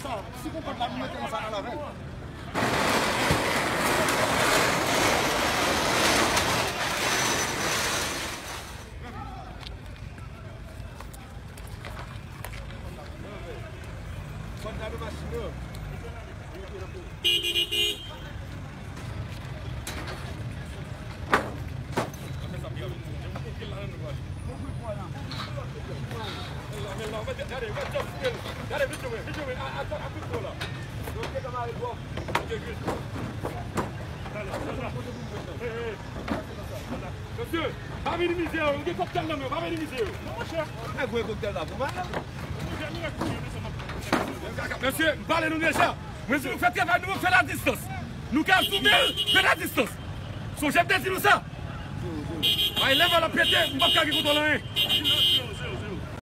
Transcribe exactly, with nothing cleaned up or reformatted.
Sa, si gon kòd la, nou mete nan sa, ann avè l. Kòd la nan machin nan. Mesye, pa minimize yo, yo gen kòktèl nan men yo, pa minimize yo. Non, monchè. Nèg voye kòktèl la pou mwen. Mesye, m pale nou deja. Mwen di nou fè travay nou, fè l a distans. Nou ka zoume l, fè l a distans. Sonje m te di nou sa. Ay, lè bal ap pete, m p ap ka gen kontwòl anyen.